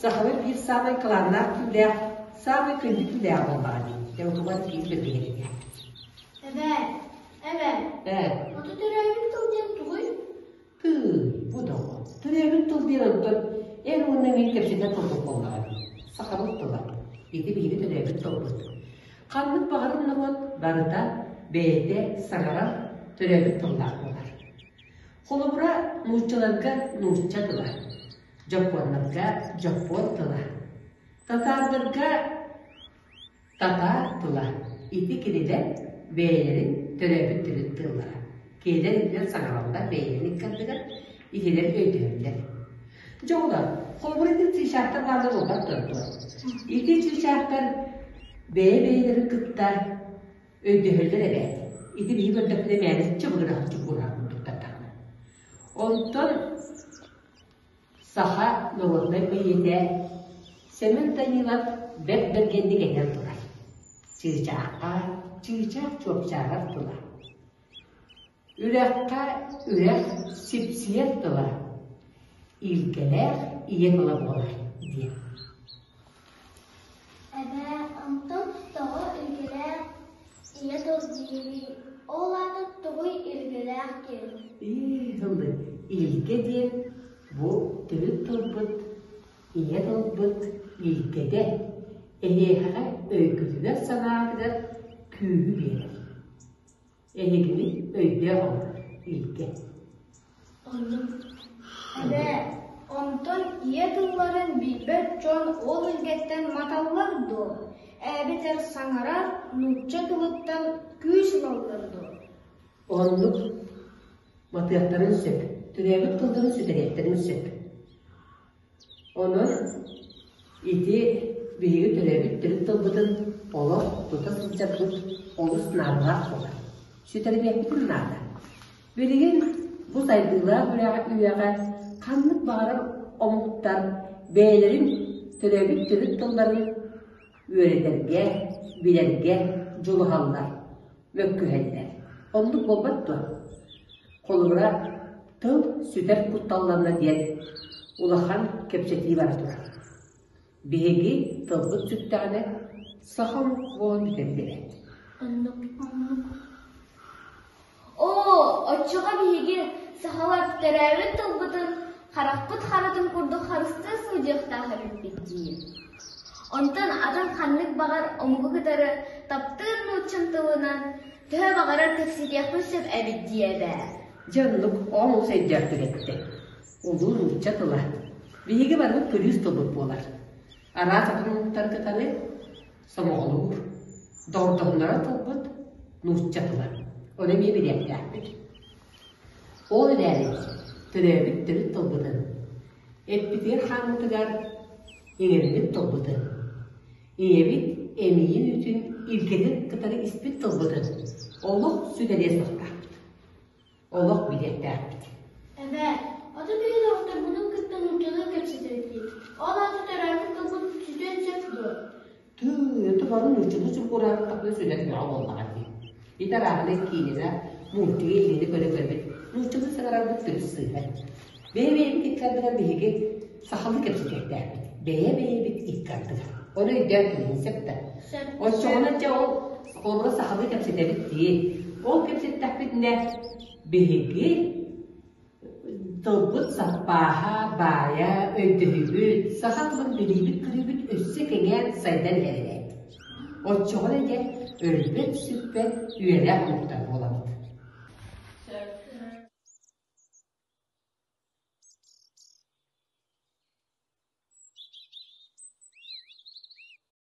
Сахалар биир саамай кылааннаах түүлээх, саамай күндү түүлээх буоллаҕа дии. Дьэ, утумар биир бэргэһэлэниэхпит. Эбээ, эбээ, Ээ, ото төрөөбүт тыл диэн тугуй? Тыый, бу доҕор, төрөөбүт тыл диэн онтон эн уонна мин кэпсэтэр тылбыт буоллаҕа дии. Сахабыт тыла. Ити биһиги төрөөбүт тылбыт. Ханнык баҕарар норуот барыта бэйэтэ саҥарар төрөөбүт тыллаах буолар. Холобура, нууччаларга нуучча тыла, дьоппуоннарга дьоппуон тыла, татаардарга татаар тыла. Ити кинилэр бэйэлэрин төрөөбүт төрүт тыллара. Кинилэр итинэн саҥараллар бэйэлэрин икки ардыгар, итилэр өйдөһөллөр. Дьэ оҕолор, холобура ити чыычаахтар бааллар буолбат дуо? Ити чыычаахтар бэйэ-бэйэлэрин кытта өйдөһөллөр эбээт. Ити биһи көрдөхпүнэ мээнэ чыбыгыраһан чугураһар курдуктар даҕаны. Онтон саха норуодунай бэйиэтэ Сэмэн Данилов бэрт бэргэнник этэн турар. Чыычаахха чыычаах чуопчаарар тыла. Үрэххэ үрэх сипсийэр тыла, илгэлээх ийэ тыла буолар диэн. Эбээ, онтон тоҕо илгэлээх ийэ тыл диирий? Ол аата тугуй илгэлээх диэн? Ии, ыллый, илгэ диэн бу төрүт тылбыт, ийэ тылбыт илгэтэ эһиэхэҕэ өйгүтүгэр-санаатыгар күүһү биэрэр. Эһигини өйдөөх оҥорор илгэ. Оннук. Эбээ, онтон ийэ тылларын билбэт дьон ол илгэттэн маталлар дуо? Эбэтэр саҥарар нуучча тылыттан күүс ылаллар дуо? Оннук матыахтарын сөп, төрөөбүт тылларын сүтэриэхтэрин сөп. Онон ити биһиги төрөөбүт төрүт тылбытын олох тута сылдьарбыт олус наадалаах буолар. Сүтэримиэхпитин наада. Билигин бу сайдыылаах үйэҕэ ханнык баҕарар омуктар бэйэлэрин төрөөбүт төрүт тылларын үөрэтэргэ, билэргэ дьулуһаллар, мөккүһэллэр. Оннук буолбат дуо? Холобура, тыл сүтэр кутталланна диэн улахан кэпсэтии бара турар. Биһиги тылбыт сүттэҕинэ, саха омук буолан бүтэбит эбээт. Оннук, оннук. Оо, оччоҕо биһиги сахалар төрөөбүт тылбытын харахпыт харатын курдук харыстыы сылдьыахтаах эбиппит дии. Онтон атын ханнык баҕар омугу кытары таптыыр нууччам тылынан төһө баҕарар кэпсэтиэхпин сөп эбит дии эбээ. Дьэ оннук олус өйдөөхтүк эттэ. Улуу нуучча тыла. Биһиги барыбыт күлүүс тылбыт буолар. Араас атын омуктары кытары сомоҕолуур, доҕордоһуннарар тылбыт нуучча тыла. Ону эмиэ билиэхтээхпит. Ол эрээри төрөөбүт төрүт тылбытын, эппитигэр-хааммытыгар иҥэриммит тылбытын, ийэбит эмиийин үүтүн илгэтин кытары испит тылбытын олох сүтэриэ суохтаахпыт. Олох билиэхтээхпит. Эбээ, аты биһи доҕотторбутун кытта нууччалыы кэпсэтэбит дии. Ол аата төрөөбүт тылбыт сүтүөн сөп дуо? Тыы, это бары нууччалыы чугураабыттахпына сүтэн бөҕө буоллаҕа дии. Ити арааһынай киинэни, мультиги илиини көрө көрбүт, нууччалыы саҥарарбыт төрүт сыыһа. Бэйэ-бэйэбит икки ардыгар биһиги сахалыы кэпсэтиэхтээхпит. Бэйэ-бэйэбит икки ардыгар. Ону өйдөөн кэлиҥ сөп да? Сөп. Оччоҕуна дьэ ол холобура сахалыы кэпсэтэбит дии. Ол кэпсэттэхпитинэ биһиги тылбыт саппааһа, баайа, өйдөһүүбүт, саха тылын билиибит-көрүүбүт өссө кэҥээн сайдан иһэр эбээт. Оччоҕуна дьэ өлбөт-сүппэт үөрэх омуктар буолабыт.